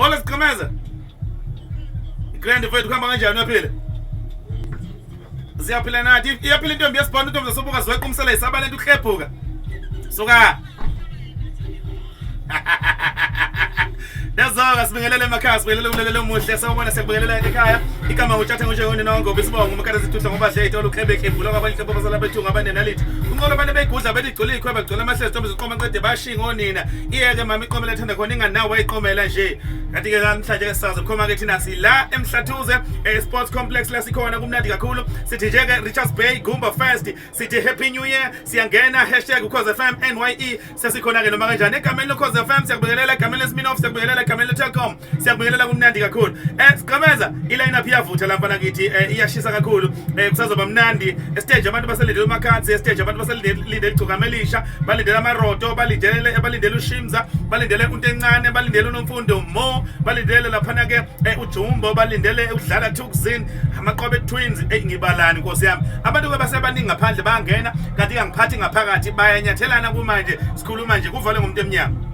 Hola Siqhemeza. Grand mfethu, kuhamba kanjani, uyaphila? Siyaphila nathi. Iyaphila intombi yesibhono, intombi zasobuka ziweqa umsele isabala into uhlephuka. Suka. Yazoka, sibingelele emakhaya, sibingelele umlelelo omuhle, sawubona, siyakubingelela ekhaya. Igama uTshatha ngonjengoni nongo isibongo umakade sithuhla ngoba dle itolo uklebe klebhula kwabanye hlobo basala bethunga abanenalithi. Unqolo abantu beyigudla bethi igcwele ikhweba gcwele amahlezi ntombi ziqoma qede bashinga onina. Iyeke mama iqomela ethanda khona inganawo wayiqomela nje. Kanti ke namhlanje ke sisazo khoma ke thina sila eMhlathuze e Sports Complex la sikhona, kumnandi kakhulu. Sithi nje ke Richards Bay Gumba Fest, sithi Happy New Year, siyangena #UkhoziFM NYE, sesikhona ke noma kanjani. Egameni loKhozi FM siyakubingelela, egameni leSminoff siyakubingelela, egameni leTelkom siyakubingelela, kumnandi kakhulu. Sigqemeza, i-line up iyavutha lapha nakithi, iyashisa kakhulu. Kusazoba mnandi estage, abantu baselindele uMakhadzi estage, abantu baselindele igcokama elisha, balindele amaroto, balindele uShimza, balindele uNtencane, balindele uNomfundo Mo, balindele laphana ke uJumbo, balindele uDlala Thukzin, amaqwabe Twins. Ey, ngibalani nkosi yami, abantu ke basebaningi ngaphandle bayangena, kanti kangiphathi ngaphakathi bayanyathelana. Kumanje sikhuluma nje kuvalwe ngomuntu emnyama.